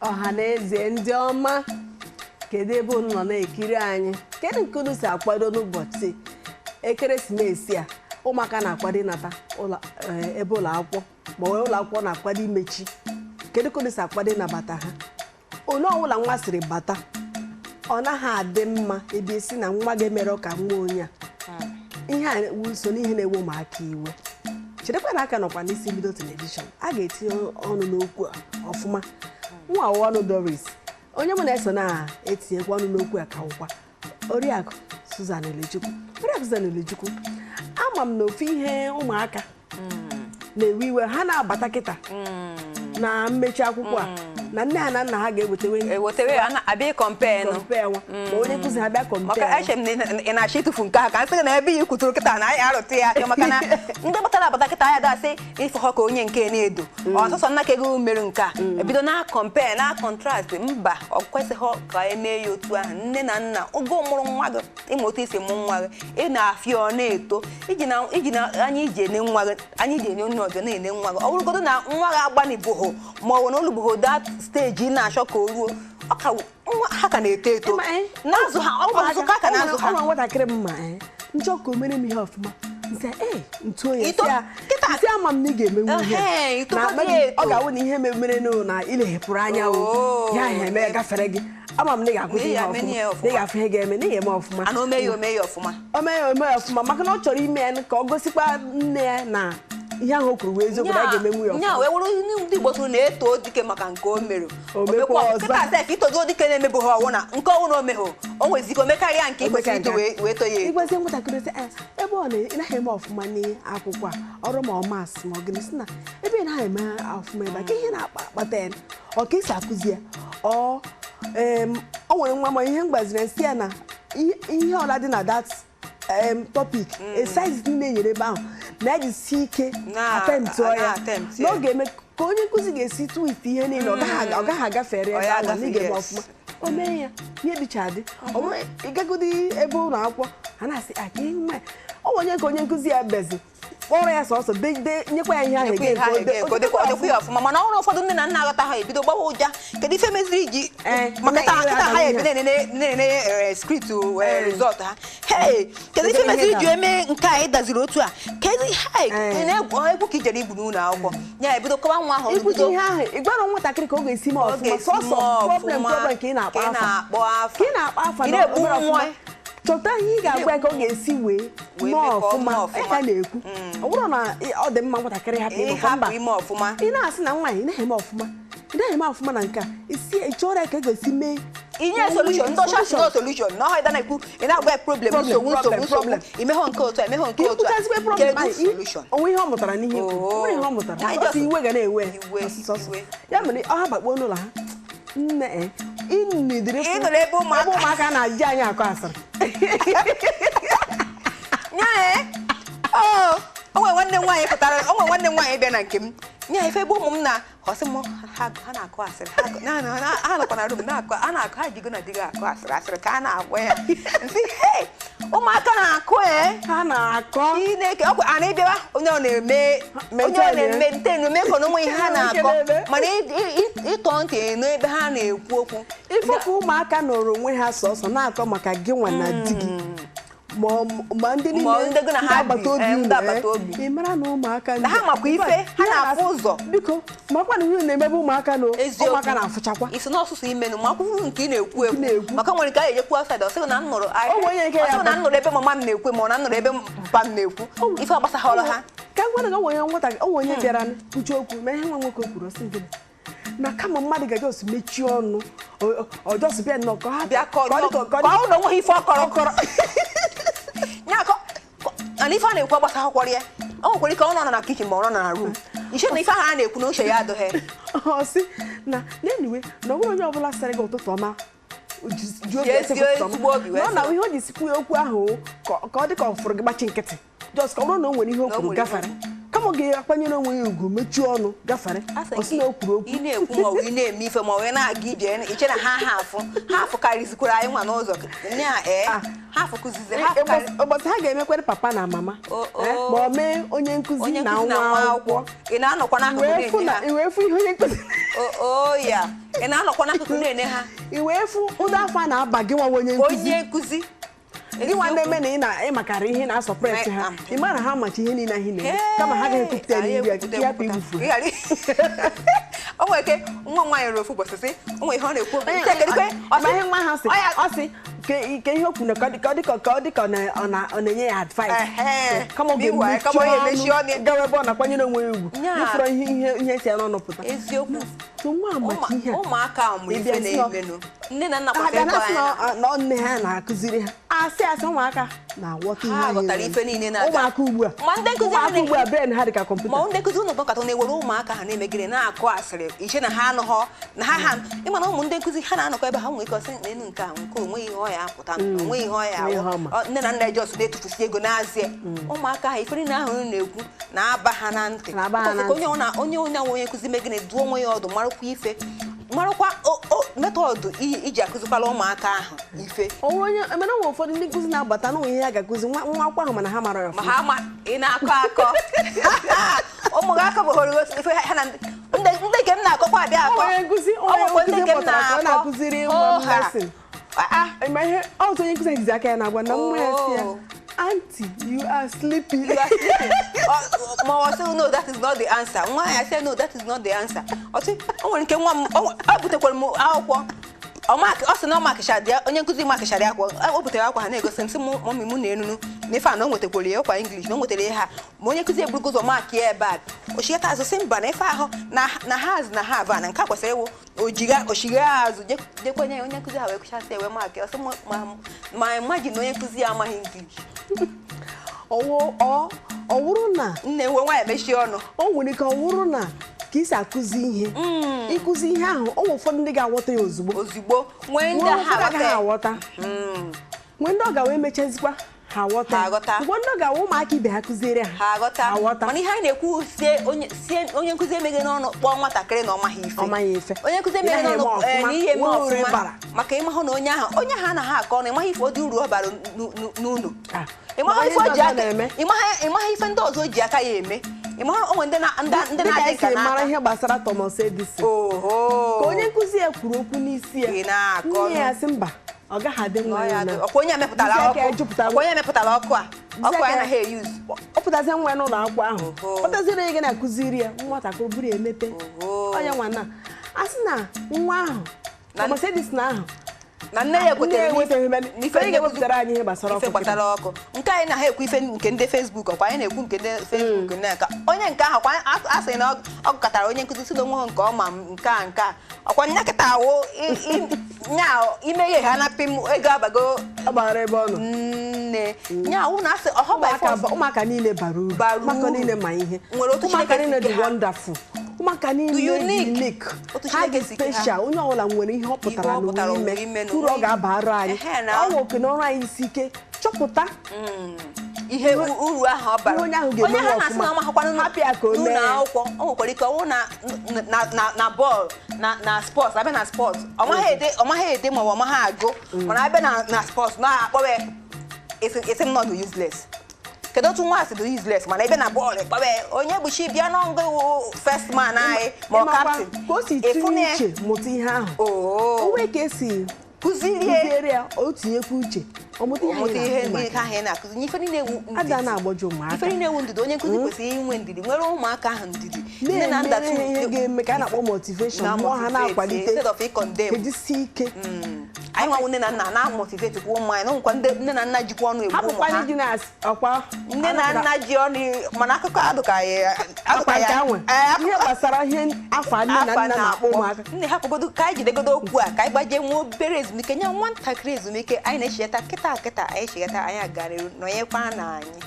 Ọha na eze ndị ọma, kedu ebe unu nọ na-ekiri anyị? Kedu nke unu si akwado n'ụbọchị ekeresimesi a? Ụmụaka na-akwado ịnata ụlọ ebe ụlọ akwụkwọ, ma ọ ụlọ akwụkwọ na-akwado imechi. Kedu ka unu si akwado ịnabata ha? Onye ọbụla nwa siri bata, ọ naghị adị mma ebe isi na nwa gị mere ka nwa onye a. Ihe a so n'ihe na-ewe ụmụaka iwe. Cherekwa na aka nọkwa n'isi mbido television a ga-etinye ọnụ n'okwu a ọfụma. Nwa ọnụ Doris, onye mụ na-eso na-etinyekwa ọnụ n'okwu a, ka wụkwa Oriakụ Susan Elechukwu. Oriakụ Susan Elechukwu, ama m na ofu ihe ụmụaka na-ewe iwe ha na-abata kịta na mmechi akwụkwọ a, na nne ha na nna ha ga-ewetewe Ewetewe abịa compare nụ. Compare nwa, ma onye nkụzi ha bịa compare. Maka eche m na ị na-achọ ịtụfu nke ahụ, ka nsị gị na ebe ị kwuturu kịta na anyị arụtụ ya aka, maka na ndị batara abata kịta anya dasị ịfụ ha ka onye nke na-edo ọsọsọ nna ka ego mere nke a, ebido na compare na contrast. Mba, ọ kwesịghị ka emee ya otu ahụ. Nne na nna, oge mụrụ nwa gị, ịma otu isi mụ nwa gị, ị na-afịa ọ na-eto, iji na anya iji ene nwa gị, anya iji ene onye ọzọ na-ene nwa gị. Ọ bụrụgodo na nwa gị agbanịbụghụ ma ọ bụ na olubụghụ that stage ị na-achọ ka o ruo, ọ ka nwa ha ka na-eto eto. Na-azụ ha, ọ bụ azụ ka aka na-azụ ha. Ọ nwatakịrị m ma nchọ ka o mere m ihe ọfụma, nsị ee ntuo ya. Ito- sị ya, kịta- nsị ama m na ị ga-emenwu ihe a. Ehe, Na itogozi maybe eto. ọ ga-awụ na ihe mere na ileghepụrụ anya o Oh. ya ahụ eme gafere gị. Ama m na ị ga-akwụsị Na ị ihe ga-eme ọfụma, ihe na ị ga-afụ ihe ga-eme, na ị ga-eme ọfụma. Ana ome ya, ome ya ọfụma. O mee ya, ome ya ọfụma, maka na ọ chọrọ ime ya ka ọ gosikwa nne ya na ihe ahụ o kwuru wee eziokwu, na a ga-emenwu ya nya ọfụma. Wee wụrụ ndị Igbo tụrụ na-eto dike maka nke o mere. O mekwa ọzọ. Kịta sef, itozuo dike na-emebụghị ọwụ na nke ọwụ na o meghụ, o nwezi ike o mekarịa nke ị kwesịrị ito wee too ya eto. Ịgwazie nwatakịrị sị, "Eh, ebe ọ na ị naghị eme ọfụma n'akwụkwọ a, ọrụ ma ọ maths ma ọ gịnị," sị na ebe ị naghị eme ọfụma ebe a, ka ihe na-akpata ya, ọ ka esi akụzi ya. Ọ o nwere nwa ma ihe m gbaziri nsị ya na ihe ọla dị na that topic exercise niile enyere ebe ahụ, na ejisi ike attempt ya, na-attempt na ya. ọ ga-eme ka onye nkụzi ga-esi twist ihe niile, ọ gaghị agafere Ọ ebe ya ahụ na ị agafe, ga-eme yes. ọfụma. O mee ya, ihe dịcha adị. Ọ bụrụ ịgagodi ebe ụlọ akwụkwọ, ha na-asị aka ihe nwa ya. Ọ bụ onye ka onye nkụzi ya bezi kpọrọ ya sọsọ de nyekwa ya ihe ahụ. Nyekwa ihe ahụ again, ka o dekwa ya ọfụma. Mana ọrụ ụfọdụ nne na nna aghọta, ha ebido gbawa ụja, kedu ife meziri iji maka taa nne kịta ha ihe. ebido na-enene script result ha. Hey, kedu ife Kedu ihe meziri iji dara? eme nke a ịdaziri otu a? Kedu hey, ị na-egwu egwu ka ijere igwu n'ụlọ akwụkwọ ya, ebido kọwa nwa ahụ. Ikwuchi bido ihe ahụ, ị gwara nwatakịrị ka ọ ga-esi mee Ọ ọfụma. ga-esi Sọsọ mee problem ọfụma, problem ka ị na-akpọ ka ị afa. na-akpọ afa. Ka ị na-akpọ afa Ị na na-egbu obere nwa. ọfụma. Chọta ihe ị ga-agwa ya ka ọ ga-esi wee wee mee mee ka ọ ọfụma. mee ọfụma. Ị ka na-ekwu, ọ bụrụ na ọ dị mma nwatakịrị hapụ ime ọfụma, mba. Ịhapụ ime ọfụma. Ị na-asị na nwaanyị ị naghị eme ọfụma, ị naghị eme ọfụma na nke a, isi ị chọrọ ya ka e ga-esi mee. Inye solution. Ndị ọcha si no solution na ọha ịda na-ekwu, ị na-agwa ya problem, Problem, nsogbu, nsogbu, problem, nsogbu, problem. imehọ nke otu a, imehọ nke otu a. Ikwuchazikwe problem Kedu ahụ, solution? onwe ihe ọ mụtara n'ihe ikwu? Oh. Onwe ihe ọ mụtara? Na Ọsọ iwe ga na-ewe ya. Iwe, Ọsịsọ ọsọ. iwe. Ya mere ọ ha bakpuo n'ụlọ ha, nne ịnidiri Ị nọrọ ebe ụmụaka- ebe ụmụaka na-aji anyị akọ asịrị. Nya ee, o nwere nwanne m nwaanyị pụtara, o nwere nwanne m nwaanyị bịa na nke m, nya ife ebe ụmụ m na ọsị m ha na-akụ asịrị, ha nọkwa na room na-akụ, ha na-akụ, ha jigo na di gị akụ asịrị, asịrị ka a na-agwa ya. Nsị hey, ụmụaka na-akụ Ha na-akọ. Chineke ọkwa a na-ebịawa, onye ọ na-eme, onye ọ na-eme ntenu mee ka na onwe ihe ha na-akọ, mana ịtọ ntị n'ebe ha na-ekwu okwu. Ife ka ụmụaka nọrọ onwe ha sọsọ na-akọ maka gị nwa na di gị, ma ndị Ma niile ndị gị na ndị ha agbata bi, obi unu, ndị agbata obi. Ị mara na ụmụaka Na ha makwa In ife, fact, ha ihe na-afụ ụzọ. Biko, makwa na ihe na-emebe ụmụaka na Eziokwu. ụmụaka na-afụchakwa. Isi n'ọsụsụ imenụ ma akwụkwọ nke ị na-ekwu ekwu. Na-ekwu. Maka nwere nke a ga-ejekwu outside, ọ sịghị na m nụrụ O nwere onye nke ya ọ sịghị na bụ- m nụrụ ebe mama m na-ekwu, ma ọ na m nụrụ ebe mpa m na-ekwu, ife agbasaghọrọ ha. Ka m gwa gị, o nwere nwata, o nwere onye bịara kwuchi okwu ma ihe nwa nwoke kwuru, ọsị gịnị na kama mmadụ ga just mechie ọnụ, ọ just bịa nnọọ ka ha bịa ka ọ dị kọrọ ka ka ọ na onweghị ife ọ kọrọ ya akọ ana ife a na-ekwu agbasaghọkwara ya. O nwekwara ike ọ nọ na kitchen ma ọ nọ na room, iche na ife ahụ a na-ekwu na uche ya adịghị. Ọ sị na anyway, na ọ bụrụ onye ọbụla sịrị gị ụtụtụ ọma ji obi Ji esi ezi gị ụtụtụ ọma. ezigbo obi wee Na ọ na sị. ihe o ji sikwu ya okwu ahụ, ka ọ dị ka ọ fụrụ gị gbachi nkịtị, just ka ọ bụrụ na o nwere ihe o Na o kwuru nwere gafere. ihe. Kama ọ ga-akwanyere onwe ya ugwu, mechie ọnụ, gafere, Asị ọ sị na o kwuru okwu. Ị na-ekwu ma ọ bụ ị na-eme ife ma ọ bụ ị na-aga ije, iche na ha afụ ha afụkarịzikwara anyị nwa n'ụzọ nya ee, Ah. ha afụkụzizi ha afụkarị. Ụbọchị ha ga-emekwere papa na mama, O, o. ma ọ mee onye nkụzi Onye na nkụzi na nwa nwa akwụkwọ. akwụkwọ, ị na-anọkwa n'akụkụ Wee fụ na-ene na ha. I wee fụ ihe onye nkụzi O o ya, ị na-anọkwa n'akụkụ na-ene ha. I wee fụ ụdị afọ a na-aba gị nwa onye nkụzi. Onye nkụzi. Gị nwa na-eme na ị na-ịmakara ihe na-asọpres ha, ị mara ha macha ihe niile ahụ na-eme, kama ha agaghị ekwupụta ya n'ihu ya, ka hapụ igbufu. O nwere ike nwa m nwaanyị ruru ofu ụbọchị sị o nwere ihe ọ na-ekwu okwu. Sị, "Kedu kwe?" Ọ sị, Ma ihe nwa ha sị, ọ ya- ọ sị ke ihe o kwuru na ka ọ dị ka ọ dị ka ọ dị ka ọ na-enye ya advice. Ehe. Kama ọ Meanwhile, kama ọ ga-emechi ga-emechi ọnụ ọnụ, gawa ebe ọ na-akwanyere onwe ya ugwu, Nya. ịfụrọ ihe si ya n'ọnụ pụta. Eziokwu. So nwa amachi ihe a. Ụmụaka mụ Ị ife bịa sị na- na-emenụ, nne na nna Ha kwesịrị bịa ịkọrọ na-asị anyị na na ọ nne ha na-akụziri ha asị ụmụaka na-aghọta ihe Ha anyị ghọtara na-eme. ife niile na-aga. Ụmụaka ugbu a, Ma ndị nkụzi ụmụaka ha ugbu a, brain ha dị ka kọmputa. Ma ndị nkụzi ụlọ nkata na-ewere ụmụaka ha na-emegide na-akụ asịrị, iche na ha anụghọ na ha ịma na ụmụ ndị nkụzi ha na-anọkọ ebe ha nwere ike ọsị na elu nke a nke onweghị ihe ọ ya apụta, onweghị ihe ọ ya Onweghị ihe awụ. ọ ma. Nne na nna ejọs na-etufusi ego n'azịa ụmụaka ha, ifere na ahụ na-ekwu na-aba ha na ntị. Na-aba ha na Ụbọchị ka onye ọ na onye onye nwe onye nkụzi megide duo onwe ya ọdụ, marakwa ife, marakwa method iji akụzikwala ụmụaka ahụ ife. Ọ bụrụ onye emere, nwere ụfọdụ ndị nkụzi na-abata n'ụwa ihe ha ga-akụzi nwa nwa akwụkwọ ahụ, mana ha mara ya Ma ọfụma. ha ma ị na-akọ akọ ụmụ gị akọ bụ horo ife ha na ndị ndị nke m na-akọkwa abịa akọ. Onye nkụzi Ọ onye nwekwa ndị nkụzi nke m pụtara ka ọ na-akọ. na-akụziri nwa m Oh, ha. lesson. Ah, ah. Ma ihe ọzọ onye nkụzi jizi aka ya na-agwa na nwa ya si ya, Oh. "Aunty, you are sleeping." You are sleeping. Ma ọ sị, "No, that is not the answer." Nwa ya sị, "No, that is not the answer." Ọ sị o nwere nke nwa m ọ butekwara m akwụkwọ. Ọ sị na ọ makịchara ya, onye nkụzi makịchara ya akwụkwọ o butere akwụkwọ ha na-egosi m, sị m, "Mummy, mụ na enunu na ife a na o nwetakwara ya ọkwa English na o nwetara ya ha." Ma onye nkụzi eburugo ụzọ maakị ya ebe a, ochighata azụ sị mba, na ife ahụ na na ha azụ na ha aba na nke a kwesịrị ịwụ ojiga ochiga azụ jekwenye ya. Onye nkụzi ha wee kụchasị ewe maakị. Ọ sị m, ma imagine na onye nkụzi ya amaghị English. Ọ wụrụ na Nne nwe nwaanyị mechie ọnụ. O nwere ike ọ wụrụ na ka isi akụzi ihe, ịkụzi ihe ahụ, o nwere ụfọdụ ndị ga-aghọta ya ozugbo. Ozugbo nwee ndị nwee ha ụfọdụ agaghị aghọta. aghọta, nwee ndị ọ ga wee mechazikwa ha aghọta. Ha aghọta. Mgbe ndị ọ ga-awụ ụmụaka ibe ha kụziere ha, Ha aghọta. ha aghọta. Mana ihe anyị na-ekwu, sie onye nkụzi emeghe n'ọnụ kpọọ nwatakịrị na ọ maghị ife. Ọ maghị ife. Onye nkụzi emeghe Ị naghị n'ọnụ eme ọfụma, na ihe eme nwee uru ọfụma. ị bara. Maka ịmahụ na onye ahụ anaghị akọ ọnụ, ịmaghị ife ọ dị uru ọ bara n'ụlọ. Ah, ịmaghị maka ife o ihe ji ndị ọzọ aka na-eme. ịmaghị ife ndị ọzọ o ji aka ya eme. Ịmaghị onwe ndị ndị Dịka na-adị anyị nka si mara n'aka. ihe gbasara Thomas Edison, Oho. ka onye nkụzi ya kwuru okwu n'isi ya, Ị na-akọ nne ya sị mba, ọ gaghị adị nwa Ọ ya ya na dị- ọkwa onye mepụtara Jizie aka ọkụ ya jupụta. Ọkwa onye mepụtara ọkụ a, ọkụ aka anyị ya- anaghị eyuzu. Ọ pụtazie nwa ya n'ụlọ akwụkwọ ahụ, Oho. pụtaziere onye ga na-akụziri ya, nwatakịrị buru ya emepe. Oho. Onye nwa na a sị na nwa ahụ Thomas Edison ahụ Na nne ya nne ya kwetere enwetaghị n'ife onye ga-ewepụtara anyị ihe gbasara ife ọkụ. gbasara ọkụ nke anyị na ha ekwu, ife nke ndị Facebook, ọkwa anyị na-ekwu nke ndị Facebook na ka onye nke ahụ kwa a sị na ọ gụkọtara onye nkụzi si na onwe ha nke ọma nke a nke a ọkwa nya kịta awụ nya imeghe ha na pim ego abago. Ọ gbara ebe ọ nọ. Nne nya awụ na asị ọhọ by Ụmụaka force. ụmụaka niile bara uru. Bara Ụmụaka uru. niile ma ihe. Nwere otu Ụmụaka Chineke niile si dị kee ha. wonderful. Ụmụaka niile Dị dị unique. unique. Otu Ha Chineke dị si kee ha. special. Onye ọbụla nwere ihe ọ pụtara Ihe ọ pụtara n'ụwa ụwa ime, ime na uru ọ onwe- ga-abara anyị. Ehe, na- Ọ wụ oke n'ọrụ anyị isi ike chọpụta ihe uru ahụ ọ bara. Ihe onye ahụ ga-emenwu Onye ha na-asị ọfụma. na ọmahakwanụ Hapụ ya ka o mee n'ụlọ ya. akwụkwọ, o nwekwara ike ọwụ na na bọọlụ na sports, abịa na sports ọ maghị ede, ọ maghị ede maọbụ ọ maghị agụ, mana abịa na sports na-akpọwa ya, esi m nọdụ useless. Kedu otu nwa si dị useless mana ebe na bọọlụ ịkpọwa ya onye bụ chi bịa n'ọngụ iwu first man anyị ma ọ Ịmakwa captain? ka o si Ịfụ tinye na ya? uche mụta ihe ahụ, Oo. o nwee ka esi kụzirie kụziere ya, o tinyekwa uche ọmụta ihe ọmụta anyị ihe na-akụ ndị maka. ahụ ị na-akụzi. Ife niile ewu Ada ndidi. na-agbọjọ ụmụaka. Ife niile ewu ndidi. Onye nkụzi kwesịrị inwe ndidi, nwere ụmụaka ahụ ndidi, nne na nna Na-emere ha ihe ga-eme ka a na-akpọ motivation, Na mụọ ha motivate, na-akwalite instead of condemn. Ejisi ike. Anyị nwanwụ nne na nna na-amotivate kwa ụmụ anyị, na nwekwa ndị nne na nna jikwa ọnụ egbu ụmụ Hapụkwana ha. ịdị na ọkwa Nne na nna ji ọnụ, mana akụkọ adụka ya akwa adụka nke ya anwe Ee, ihe gbasara ihe afa nne na afa nna na-akpọ ụmụaka. Nne, hapụgodo ka anyị jidegodo okwu a, ka anyị gbajie nwa obere ezumike, nye nwatakịrị ezumike. Anyị na-echeta kịta kịta, anyị chegata, anyị agara nọnyekwa na anyị.